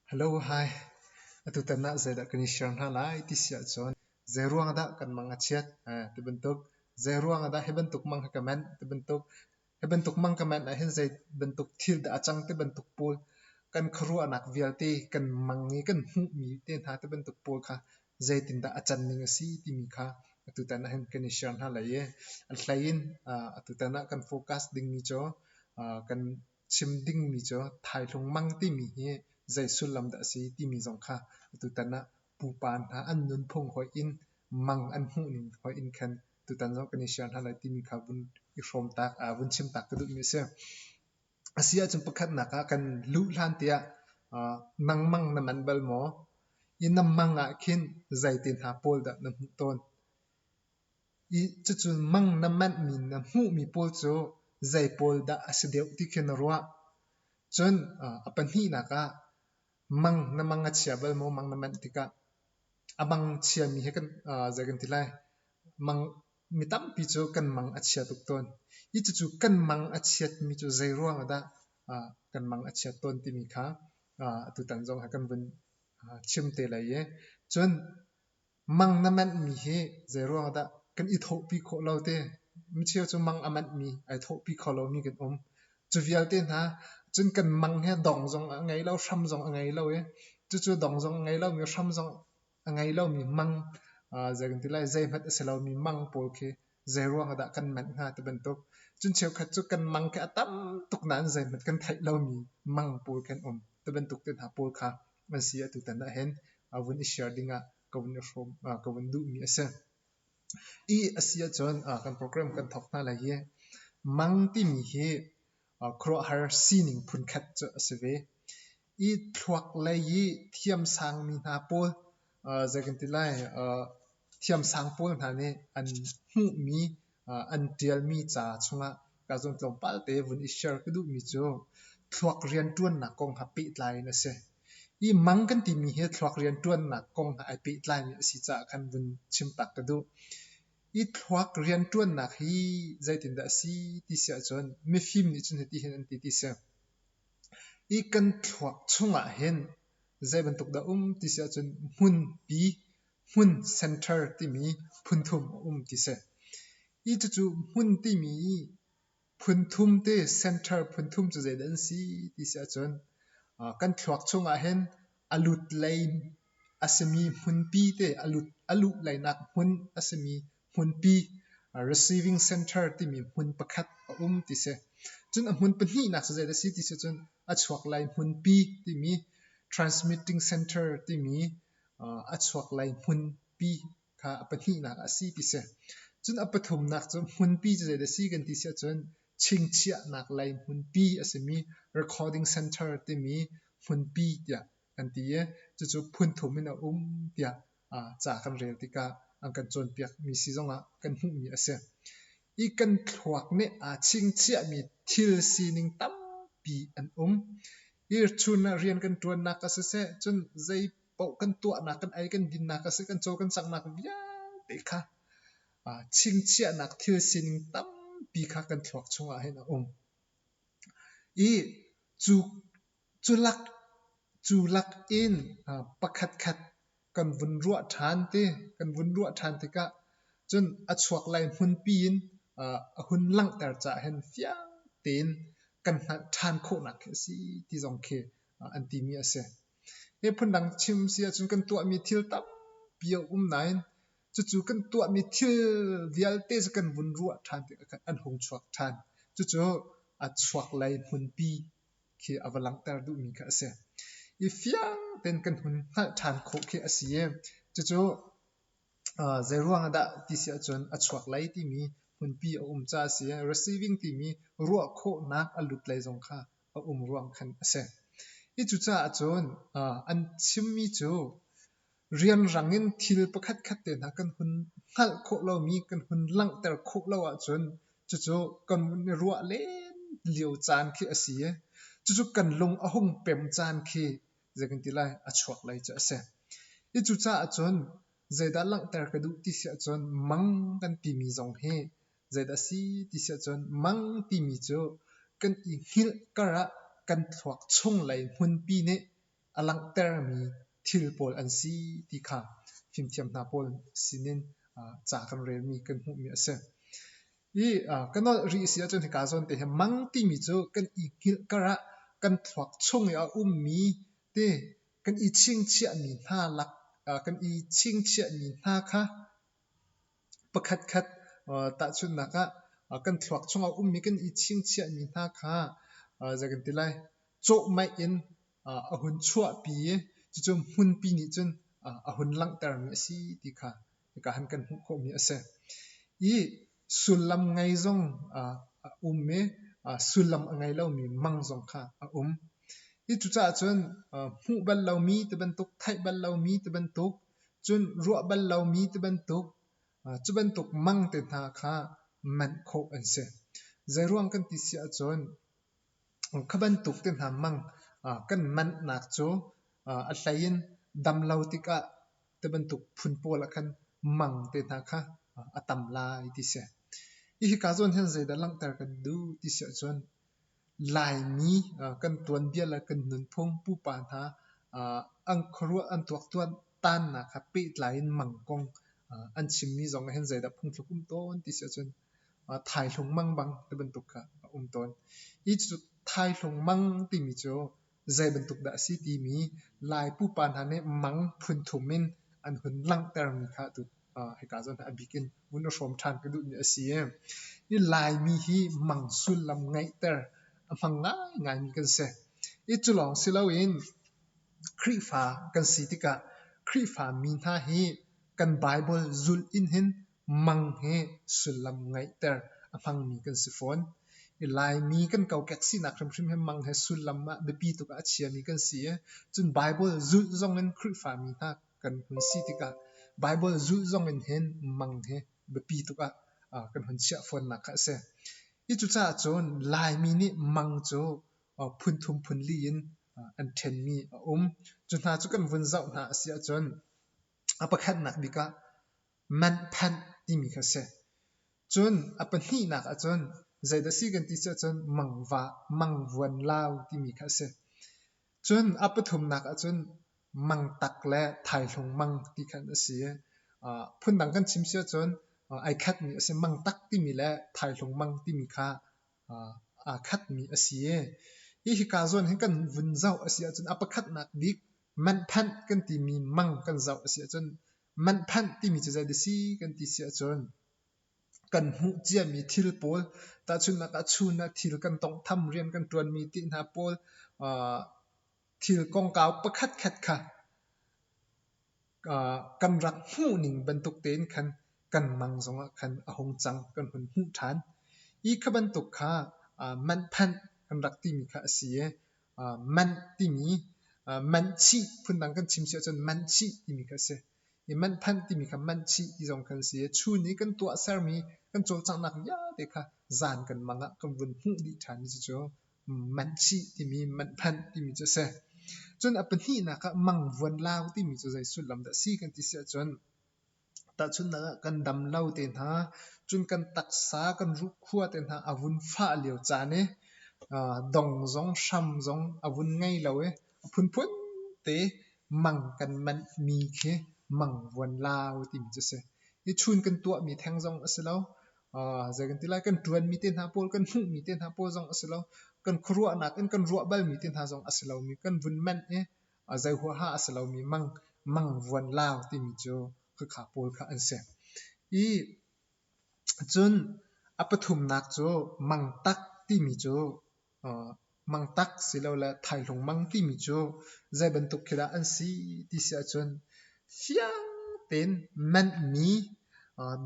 Hello, hi. Atutan ah zeidah kan i share hna lai ti si ahcun zeiruang ah dah kan mang a chiat ti bantuk, zeiruang ah dah hi bantuk mang hi ka manh ti bantuk, hi bantuk mang ka manh ahhin zei bantuk thil dah a cang ti bantuk pawl kan khuaruahnak vialte kan mang i kan hmuhmi te hna ti bantuk pawl kha zeitindah a can ning a si timi kha atutan ahhin kan i share hna lai i a hlei in atutan ah kan focus dingmi cu kan chim dingmi cu thaihlung mang timi hi zei sullam dah a si timi zong kha tutan ah pupa hna an nunphung hoih in mang an hmuhning hoih in khan tutan zong kan i share hna lai timi kha vun i hrawm tak vun chim tak ka duhmi a si. A si ahcun pakhatnak ah kan luh hlan tiah nang mang na manh bal maw? I na mang ah khin zeite hna pawl dah na hmuh tawn? I cucu mang na manhmi na hmuhmi pawl cu zei pawl dah a si deuh ti khi na ruah. Cun a pahnihnak ah mang na mang a chia bal maw? Mang na manh tikah a mang chiami he kan zei kan ti lai mang mi tampi cu kan mang a chia tuk tawn. Hi cucu kan mang a chiatmi cu zei ruang ah dah kan mang a chiat tawn timi kha atutan zong ah kan vun chim te lai i cun Mang na manhmi hi zeiruang dah kan i thawhpi khawh lo ti? Micheu cu mang a manhmi ai thawhpi kho lomi kan um. Cu vialte hna cun kan mang hi dong zong a ngei lo, hram zong a ngei lo i cucu dong zong a ngei lomi, hram zong a ngei lomi mang zei kan ti lai, zeihmanh a si lomi mang pawl khi zeiruang ah dah kan manh hnga ti bantuk. Cun cheukhat cu kan mang khi a tam tuk nain zeihmanh kan theih lomi mang pawl khi an um. Ti bantuk te hna pawl kha an si atutan ah hin vun i share ding ah ka vun i hrawm ka vun duhmi a si. I a si ahcun kan program kan thawk hna lai i mang timi hi khuaruahhar sining phunkhat cu a si ve. I thluak lei i thiamsangmi hna pawl zei kan ti lai thiamsang pawl hna nih an hmuhmi an ṭialmi ca chungah ka zawn tlawmpal te vun i share ka duhmi cu thluak rianṭuannak kong ha pehtlai in a si. Hi mang kan timi hi thluak rianṭuannak kong he ai pehtlaimi a si caah khan vun chim tak ka duh. Hi thluak rianṭuannak hi zeitindah a si ti si ahcun mifim nih cun hiti hin an ti ti si. Hi kan thluak chungah hin zei bantuk dah um ti si ahcun hmunpi, hmun center timi phunthum a um ti si. Hi cucu hmun timi Phunthum te center phunthum cu zeidah an si ti si ahcun kan thluak chungah hin a lut lei a simi hmunpi te a luh leinak hmun a simi hmunpi receiving center timi hmun pakhat a um ti si. Cun a hmun pahnihnak cu zeidah a si ti si cun a chuak lai hmunpi timi transmitting center timi a chuak lai hmunpi kha a pahnihnak a si ti si. Cun a pathumnak cu hmunpi cu zeidah a si kan ti si ahcun chingchiahnak lei hmunpi a simi recording center timi hmunpi tiah kan ti i cucu phunthum in a um tiah ca kan rel tikah an kan cawnpiakmi si zongah kan hmuhmi a si. I kan thluak nih aa chingchiahmi thil sining tampi an um. Hi chun ah rian kan ṭuannak ah siseh, cun zei paoh kan tuahnak, kan ei kan dinnak a si, kan caw kan canghnak vialte kha chingchiahnak thil sining tampi kha kan thluak chungah hin a um. I cu cu lak cu lak in pakhat khat kan vun ruah ṭhan ti kan vun ruah ṭhan tikah cun a chuak lai hmunpi in a hun langhter caah hin fiang tein kan hngalh ṭhan khawhnak khi a si ti zong khi an timi a si. Hi phundang chim si ahcun kan tuahmi thil tampi a um nain cucu kan tuahmi thil vialte cu kan vun ruah ṭhan tikah khan an hung chuak ṭhan. Cucu a chuak lei hmunpi khi a va langhter duhmi kha a si. I fiang tein kan hun hngalh ṭhan khawh khi a si i cucu Zeiruang ah dah ti si ahcun a chuak lai timi hmunpi a um caah a si. Receiving timi ruah khawhnak a lut lei zong kha a um ruang khan a si. Hi cucaah cun an chimmi cu rianrang in thil pakhatkhat te hna kan hun hngalh khawh lomi, kan hun langhter khawh lo ahcun cucu kan hun i ruah len lio caan khi a si i cucu kan lung a hung pem caan khi zei kan ti lai a chuak lei cu a si. Hi cucaah cun zeidah langhter ka duh ti si ahcun mang kan timi zong hi zeidah a si ti si ahcun mang timi cu kan i hngilh kar ah kan thluak chunglei hmunpi nih a langhtermi thil pawl an si ti kha fimthiam hna pawl sinin ca kan relmi kan hmuhmi a si. Hi ka nolh rih a si ahcun hika zawn te hi mang timi cu kan i hngilh karah kan thluak chung i a ummi te kan i chingchiahmi hna lak kan i chingchiahmi hna kha pakhatkhat tahchunhnak ah kan thluak chungah a ummi kan i chingchiahmi hna kha zei kan ti lai cawhmaih in a hun chuahpi i cucu hmunpi nih cun a hun langhtermi a si ti kha hika han kan hmuh khawhmi a si. I sullam ngei zong a um i sullam a ngei lomi mang zong kha a um. Hi cucaah cun hmuh bal lomi ti bantuk, theih bal lomi ti bantuk, cun ruah bal lomi ti bantuk, cu bantuk mang te hna kha manh khawh an si. Zeiruang kan ti si ahcun kha bantuk te hna mang kan manhnak cu a hlei in dam lo tikah ti bantuk phun pawl ah khan mang te hna kha a tam lai ti si. Hi hika zawn hin zeidah langhter kan duh ti si ahcun Laimi kan tuanbia le kan nunphung pupa hna an khuaruah an tuaktuan tannak kha pehtlai in mang kong an chimmi zong ah hin zeidah phungthluk um tawn ti si ahcun thaihlung mang bang ti bantuk kha a um tawn. Hi cu thaihlung mang timi cu zei bantuk dah a si timi Lai pupa hna nih mang phunthum in an hun langhtermi kha tu hika zawn a bik in vun i hrawm ṭhan ka duhmi a si. Hi Laimi hi mang sullam ngeihter a hmang ngaingaimi kan si. Hi cu lawng si loin Khrihfa kan si tikah Khrihfa mi hna hi kan Baibal zulh in hin mang hi sullam ngeihter a hmangmi kan si fawn. I Laimi kan kokek sinak hrimhrim hi mang he sullam ah biapi tuk ah a chiami kan si i cun Baibal zulh zong in Khrihfami hna kan hun si tikah Baibal zulh zong in hin mang hi biapi tuk ah kan hun chiah fawnnak kha a si. Hi cucaah cun Laimi nih mang cu phunthum phunli in an ṭhenmi a um. Cu hna cu kan vun zoh hna a si ahcun a pakhatnak bik ah manhphanh timi kha a si. Cun a pahnihnak ahcun zeidah si kan ti si ahcun mangva, mangvuanlau timi kha a si. Cun a pathumnak ahcun mangtak le thaihlung mang ti khan a si. Phundang kan chim si ahcun ai khatmi a si. Mangtak timi le thaihlung mang timi kha aa khatmi a si. Hi hika zawn hin kan vun zoh a si ahcun a pakhatnak bik manhphanh kan timi mang kan zoh a si ahcun Manhphanh timi cu zei si kan ti si ahcun kan hmuh ciami thil pawl tahchunhnak ah chun ah thil kan tawnghtham rian kan ṭuanmi ti hna pawl thil kongkau pakhatkhat kha kan rak hmuhning bantuk tein khan kan mang zongah khan a hung cang kan hun hmuh ṭhan. Hi kha bantuk kha manhphanh kan rak timi kha a si i manh timi manhchih phundang kan chim si ahcun manhchih timi kha a si. I manhphanh timi kha manhchih ti zong khan a si i chun i kan tuahsermi kan cawlcanghnak vialte kha zan kan mang ah kan vun hmuh dih ṭhan i cucu manhchih timi manhphanh timi cu a si. Cun a pahnihnak ah mangvuanlau timi cu zei sullam dah a si kan ti si ahcun Tahchunhnak ah kan dam lo te hna, cun kan taksa kan ruhkhua te hna a vun fah lio caan i dong zong hram zong a vun ngei lo i a phunphun te mang kan manhmi khi mangvuanlau timi cu a si. Hi chun kan tuahmi theng zong a si lo. Zei kan ti lai kan ṭuanmi te hna pawl kan hmuhmi te hna pawl zong a si lo. Kan khuaruahnak in kan ruah balmi te hna zong a si lomi kan vun manh i zei huaha a si lomi mang mangvuanlau timi cu khakha pawl kha an si. I cun a pathumnak cu mangtak timi cu mangtak silole thaihlung mang timi cu zei bantuk khi dah an si ti si ahcun fiang tein manhmi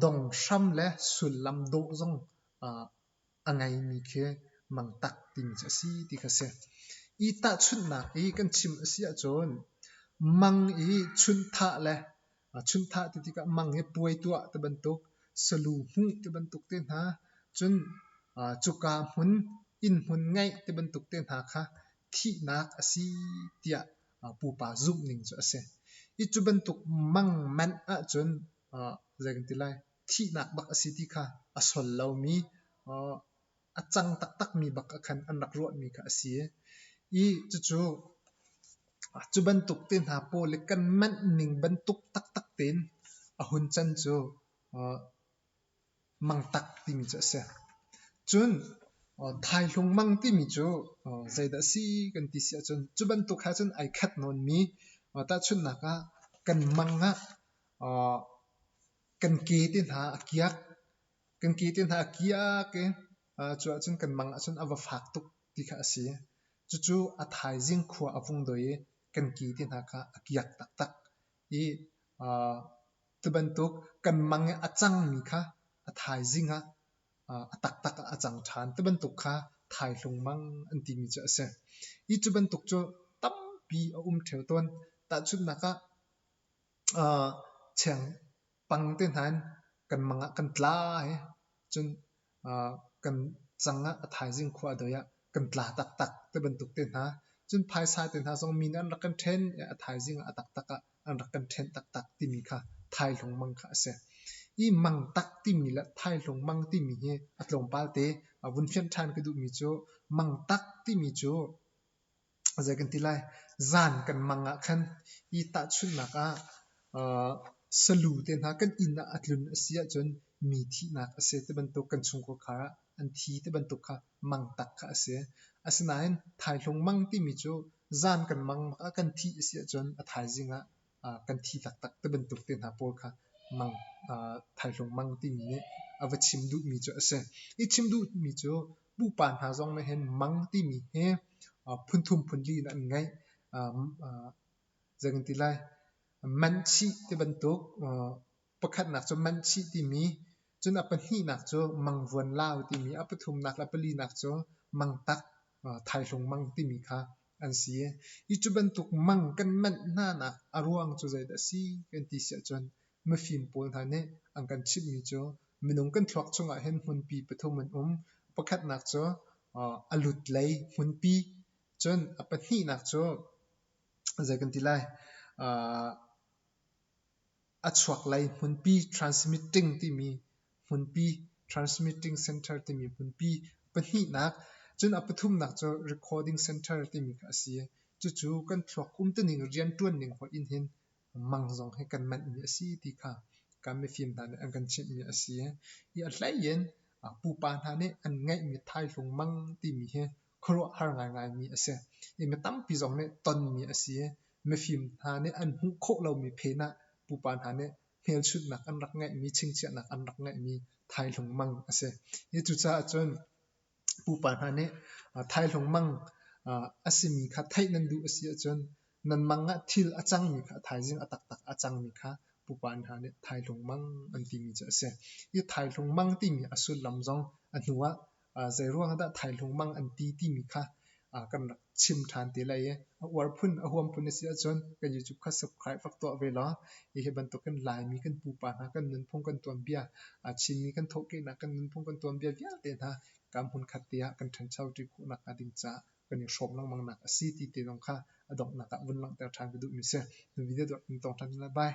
donghram le sullam dawh zong a ngeimi khi mangtak timi cu a si ti kha a si. I tahchunhnak i kan chim a si ahcun mang i chunhthah le chunhthah ti tikah mang i puai tuah ti bantuk, salu hmuh ti bantuk te hna, cun cuka hmun inn hmun ngeih ti bantuk te hna kha thihnak a si tiah pupa zumhning cu a si. Hi cu bantuk mang manh ahcun zei kan ti lai thihnak bak a si ti kha a sol lomi a cang taktakmi bak ah khan an rak ruahmi kha a si i cucu Cu bantuk te hna pawl i kan manh ning bantuk taktak tein a hun can cu mangtak timi cu a si. Cun thaihlung mang timi cu zeidah a si kan ti si ahcun cu bantuk he cun ai khat nawnmi tahchunhnak ah kan mang ah kan ke te hna a kiak. Kan ke te hna a kiak i cu ahcun kan mang ahcun a va fak tuk ti kha a si. Cucu a thaizing khua a vung doi i kan ke te hna kha a kiak taktak i Tibantuk kan mang i a cangmi kha a thaizing ah a taktak ah a cang ṭhan. Tibantuk kha thaihlung mang an timi cu a si. Hi cu bantuk cu tampi a um ṭheo tawn. Tahchunhnak ah chengpang te hna in kan mang ah kan tla i cun kan cang ah a thaizing khua a doi ah kan tla taktak tibantuk te hna. Cun phaisa te hna zong mi nih an rak kan ṭhen i a thaizing ah a taktak ah an rak kan ṭhenh taktak timi kha thaihlung mang kha a si. Hi mangtak timi le thaihlung mang timi hi a tlawmpal te vun fianh ṭhan ka duhmi cu mangtak timi cu zei kan ti lai zan kan mang ah khan i tahchunhnak ah salu te hna kan inn ah a tlun a si ahcun mi thihnak a si ti bantuk kan chungkhar khar ah an thi ti bantuk kha mangtak kha a si. Asinain thaihlung mang timi cu zan kan mang ah kan thih a si ahcun a thaizing ah kan thi taktak ti bantuk te hna pawl kha mang thaihlung mang timi nih a va chim duhmi cu a si. I chim duhmi cu pupa hna zong nih hin mang timi hi phunthum phunli in an ngeih. Zei kan ti lai manhchih ti bantuk Pakhatnak cu manhchih timi, cun a pahnihnak cu mangvuanlau timi, a pathumnak le a palinak cu mangtak, thaihlung mang timi kha an si. Hi cu bantuk mang kan manh hnanak a ruang cu zeidah a si kan ti si ahcun mifim pawl hna nih an kan chimhmi cu minung kan thluak chungah hin hmunpi pathum an um. Pakhatnak cu a lut lei hmunpi, cun a pahnihnak cu zei kan ti lai A chuaklei hmunpi transmitting timi hmunpi transmitting center timi hmunpi pahnihnak cun a pathumnak cu recording center timi kha a si. Cucu kan thluak umtuning rianṭuanning hoih in hin mang zong hi kan manhmi a si ti kha kan mifim hna nih an kan chimhmi a si. Hi a hlei in pupa hna nih an ngeihmi thaihlung mang timi hi khuaruahhar ngaingaimi a si. I mi tampi zong nih tonmi a si. Mifim hna nih an hmuh khawh lomi phen ah pupa hna nih hmelchunhnak an rak ngeihmi, chingchiahnak an rak ngeihmi thaihlung mang a si. Hi cucaah cun pupa hna nih thaihlung mang a simi kha theih nan duh a si ahcun nan mang ah thil a cangmi kha a thaizing a taktak a cangmi kha pupa hna nih thaihlung mang an timi cu a si. Hi thaihlung mang timi a sullam zong a hnu ah Zeiruang ah dah thaihlung mang an ti timi kha kan rak chim ṭhan te lai i a uar phun a huam phun a si ahcun kan YouTube kha subscribe rak tuah ve law hi bantukin Laimi kan pupa hna kan nunphung kan tuanbia Chinmi kan thawhkehnak kan nunphung kan tuanbia vialte hna kan hmunkhat te ah kan ṭhancho ṭi khawh nakhnga ding caah kan i hrawm lengmang nak a si ti te zong kha a donghnak ah vun langhter ṭhan ka duhmi si. Video dawt in tong ṭhan lai. Bye.